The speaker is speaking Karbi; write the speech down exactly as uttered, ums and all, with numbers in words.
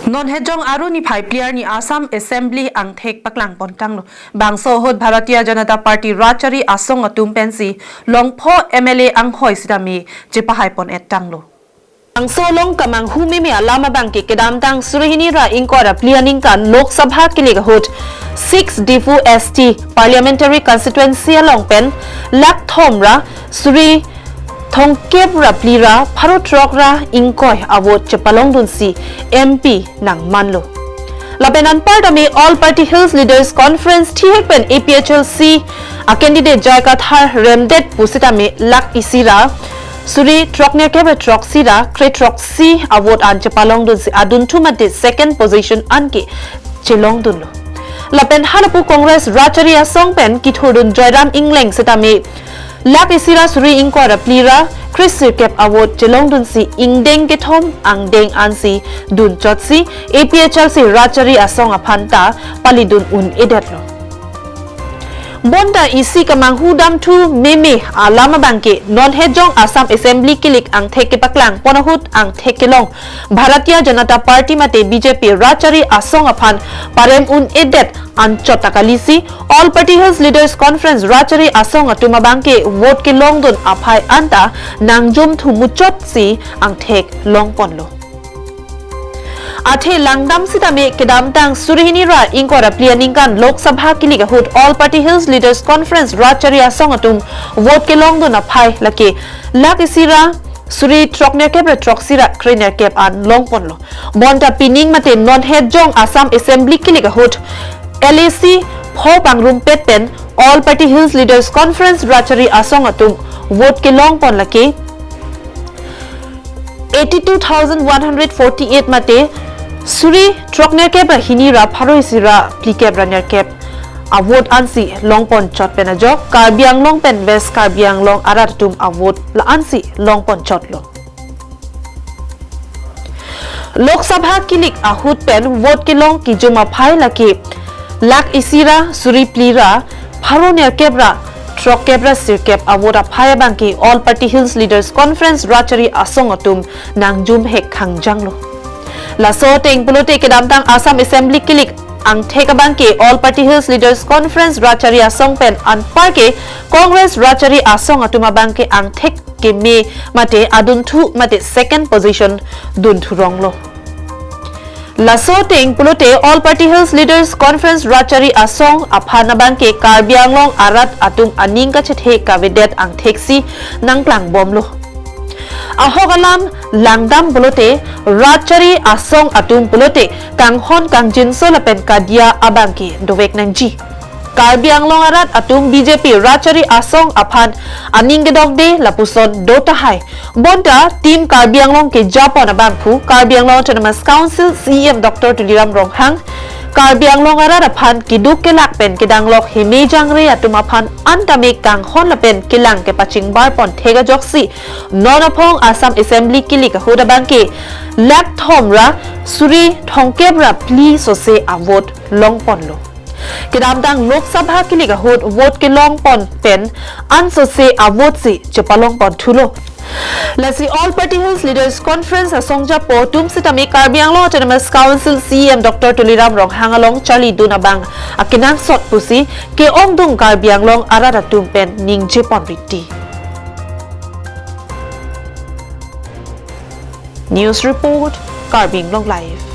Non Hejong Aru niphai phli arni Assam Assembly angthek paklang pon tanglo. Bangso ahut Bharatiya Janata Party Rajchari Asong atum pensi Longpho M L A anghoi sitame chepahai pon et tanglo. Bangso along kemanghu meme alam abangke kedamtang suri hini ra ingkoi ra phli aningkan Lok Sabha kilik ahut six Diphu S T Parliamentary Constituency along pen lakh thom ra suri thomkep ra phli ra pharo throk ra ingkoi avote chepalongdunsi M P nangmanlo. Lapen anparta me All Party Hills Leaders Conference thihek pen A P H L C a candidate J I Kathar remdet pusitame lakh isi ra suri throk nerkep ra throksi ra kre throksi avote an chepalongdunsi adunthu mate second position anke chelongdunlo. Lapen halapu Congress Rajchari Asong pen kithurdun Joyram Engleng sitame lakh isi ra suri ingkoi ra phli ra kre sirkep avote chelongdunsi ingdeng kethom angdeng ansi dunchotsi A P H L C Rajchari Asong aphan ta palidun un-edetlo. Bonta isi kemanghu damthu meme alam abangke non Hejong Assam Assembly kilik angthek kepaklang pon ahut angthek kelong Bharatiya Janata Party mate B J P Rajchari Asong aphan parem un-edet anchot ta kalisi All Party Hills Leaders Conference Rajchari Asong atum abangke vote kelongdun aphai anta nangjum thu muchotsi angthek longponlo. Athe langdam sitame kedamtang suri hini ra ingkoi ra phli aningkan Lok Sabha kilik ahut All Party Hills Leaders Conference Rajchari Asong atum vote kelongdun aphai lake lakh isi ra suri throk nerkep ra throksi ra kre nerkep an longponlo. Bonta pining mate non Hejong Assam Assembly kilik ahut L A C pho pangrumpet pen All Party Hills Leaders Conference Rajchari Asong atum vote kelongpon lake eighty two thousand one hundred forty eight mate suri throk nerkep ra hini ra pharo isi ra phlikep ra nerkep avote ansi longponchot pen ajok Karbi Anglong pen West Karbi Anglong arat atum avote la ansi longponchotlo. Lok Sabha kilik ahut pen vote kelong kijum aphai lake lakh isi ra suri phli ra pharo nerkep ra throkkep ra sirkep avote aphai abangke All Party Hills Leaders Conference Rajchari Asong atum nangjum hek khangjanglo. Laso ateng pulote kedamtang Assam Assembly kilik angthek abangke All Party Hills Leaders Conference Rajchari Asong pen anparke Congress Rajchari Asong atum abangke angthek keme mate adunthu mate second position dunthuronglo. Laso ateng pulote All Party Hills Leaders Conference Rajchari Asong aphan abangke Karbi Anglong arat atum aning kachethe kavedet angtheksi nangklangbomlo. Ahok alam langdam pulote Rajchari Asong atum pulote kanghon kangjinso lapen kadia abangke dovek nangji. Karbi Anglong arat atum B J P Rajchari Asong aphan aning kedokde lapuson do tahai. Bonta Team Karbi Anglong kejapon abangphu Karbi Anglong Autonomous Council C E M Doctor Tuliram Ronghang Karbi Anglong arat aphan keduk kelak pen kedanglok heme jangre atum aphan antame kanghon lapen kelang kepachingbarpon thek ajoksi non aphong Assam Assembly kilik ahut abangke lakh thom ra suri thomkep ra phli sose avote longponlo. Kedamtang Lok Sabha kilik ahut vote kelongpon pen ansose avote si chepalongpon thulo. Lasi All Party Hills Leaders Conference asong japo atum sitame Karbi Anglong Autonomous Council C E M Doctor Tuliram Ronghang along charlidun abang akenangsot pusi ke-ongdung Karbi Anglong arat atum pen ningjeponriti. News report, Karbi Anglong Live.